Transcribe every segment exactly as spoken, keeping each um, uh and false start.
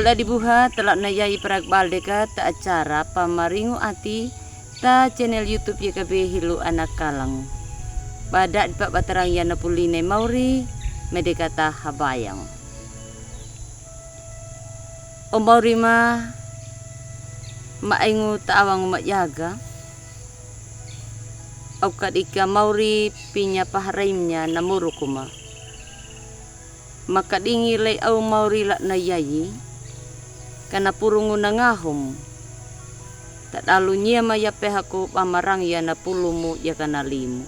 Ladi buha, tala na yayi, para kbalde ka ta acara Pamaringu Ati, ta channel YouTube yeka be hilo ana kalang. Bada di pa batarang ya na puli ne mauri, mede kata habayang. O mauri ma, ma aingu ta awangu ma yaga. Au kadika mauri pinya paharaimnya na moru kuma. Ma kadingi lei au mauri la na yayi, ka na purungu na ngahum. Ta dalu nyema ya pehaku ba marang ya na pulumu ya ka na limu.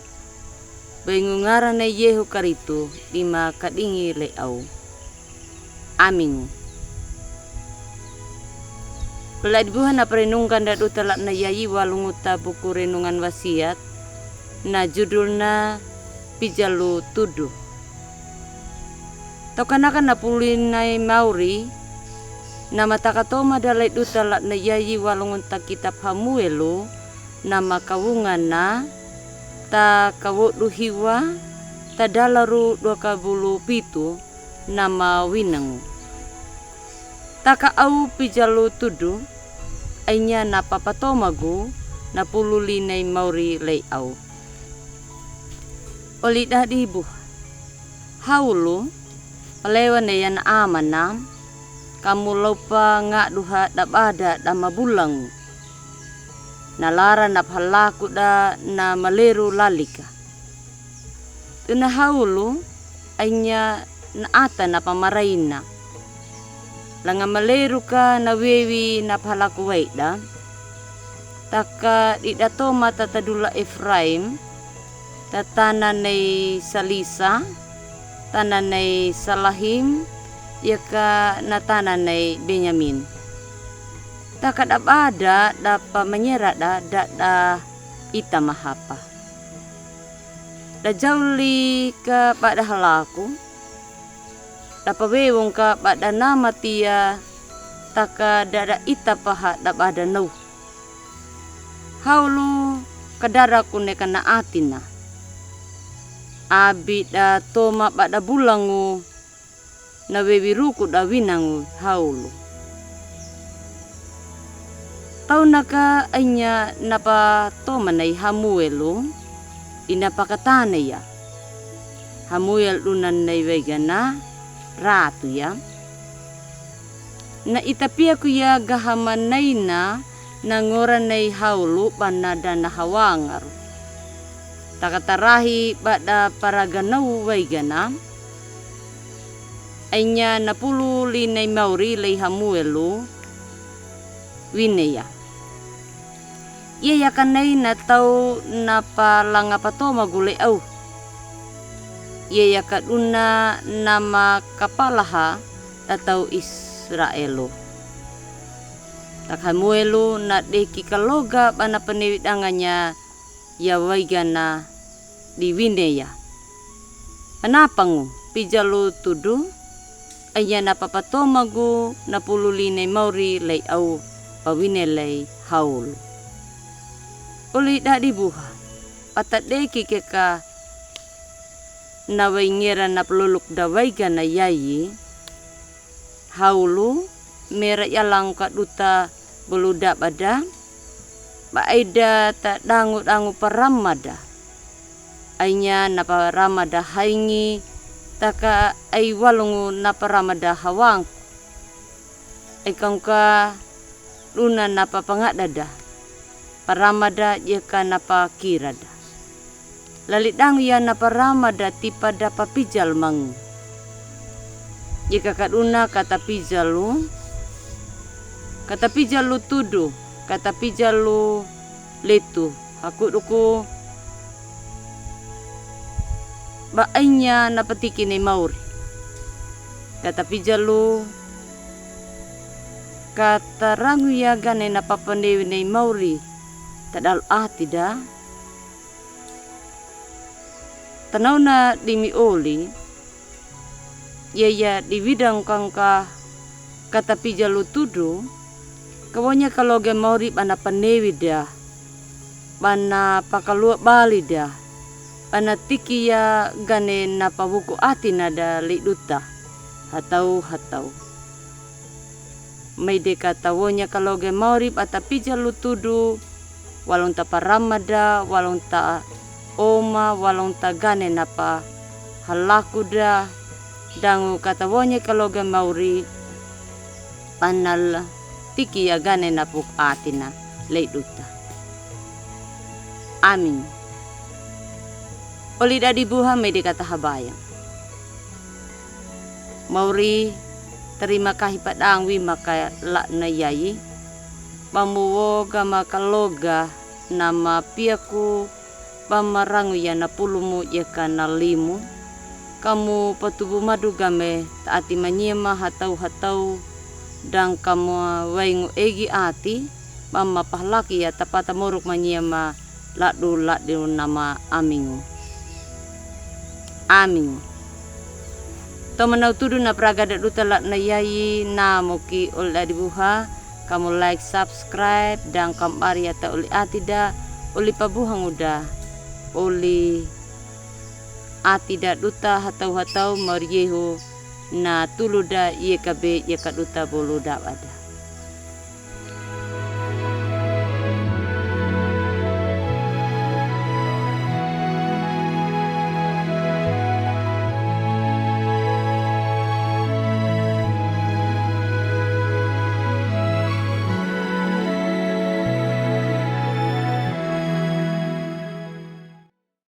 Baingu ngara ne Yehu Karitu di ma kadingi lei au. Amingu. Ladi buha, na parenungkan da duta la na yayi walungu ta buku renungan wasiat, na judul na Pijalu Tudu. Tau kanaka na puli nai mauri, na mataka toma da lei duta la na yayi walungu ta kitab Hamuelu, na makawunga na, ta kawodu hiwa, ta dalaru dua kabulu pitu, na mawinangu. Taka au pijalu tudu, ainya na papatomagu, na pululi nai mauri lei au. Oli dadi buha. Haulu, palewa ne ya na amana, kamu laupa ngaduha da bada da mabulangu. Na lara na palaku da na maleru lalika. Tuna haulu, ainya na ata na pamaraina. Langa maleru ka na wewi na palaku waida. Taka dida toma ta tadula Efraim, ta tana nei Salisa, tana nei Salahim, yaka na tana nei Benyamin. Taka da bada da pamanyera da da da ita mahapa. Da jauli ka bada halaku, da pawewong ka bada na matia, taka da da ita paha da bada nau. Haulu kadara kune kana atina. Abi da toma bada bulangu, na wewi ruku da winangu haulu. Tau naka ainya na patoma nai Hamuelu, ina pakatana ya. Hamuel duna nai waigana ratu ya. Na ita piaku ya gaha manaina na ngora nai haulu bana dana hawangaru. Taka tarahi bada paraganau waigana. Ainya na pululi nai mauri lei Hamuelu wine ya. Ia yaka nai na tau na palanga patomagu lei au. Ia yaka duna na makapalaha da tau Israelu. Taka Hamuelu na deki kaloga bana panewi danganya ya waigana di wine ya. Panapangu pijalu tudu, ainya na papatomagu na pululi nai mauri lei au pawine lei haulu. Oli dadi buha, pata deki keka na waingera na paloluk da waigana yayi, haulu mera yalang ka duta bolu da bada, ba aida ta dangu dangu paramada. Ainya na paramada haingi, taka ai walungu na paramada hawang. Ai kangka duna na papangadada. Paramada yeka na pakirada. Lali dangu ya na paramada tipa da papijal mangu. Yeka kaduna kata pijalu, kata pijalu tudu, kata pijalu letu, hakuduku ba ainya na patiki nai mauri. Kata pijalu, kata rangu ya gane na papanewi nai mauri, ta dalu ati da. Tanauna di mioli, ia ya di widang kangka kata pijalu tudu, kawanya kaloge mauri bana panewi da, bana pakalua bali da, bana tiki ya gane na pawuku ati na da lei duta, hatau hatau. Maide ka tawonya kaloge mauri bata pija lutudu, walonta paramada, walonta oma, walonta gane napa halakuda, dangu ka tawonya kaloge mauri panal tiki ya gane napuk atina lei duta. Amin. Oli dadi buha maide ka tahabayang. Mauri, tarima kahi padang wi maka lakna yayi. Bamu woga maka loga nama piaku bamarangu ya na pulumu ya ka na limu. Kamu patubu madu game taati manyema hatau hatau. Dan kamu waingu egi ati bama pahlaki ya tapata moruk manyema ladu ladu nama amingu. Amingu. Tomanau tudu na praga da duta lakna yayi na moki oli dadi buha. Kamu like, subscribe, dan kamu bari ya ta oli ati da, oli pabuhangu da, oli ati da duta hatau hatau mauri yehu na tulu da ye kabe ye ka duta bolu da bada.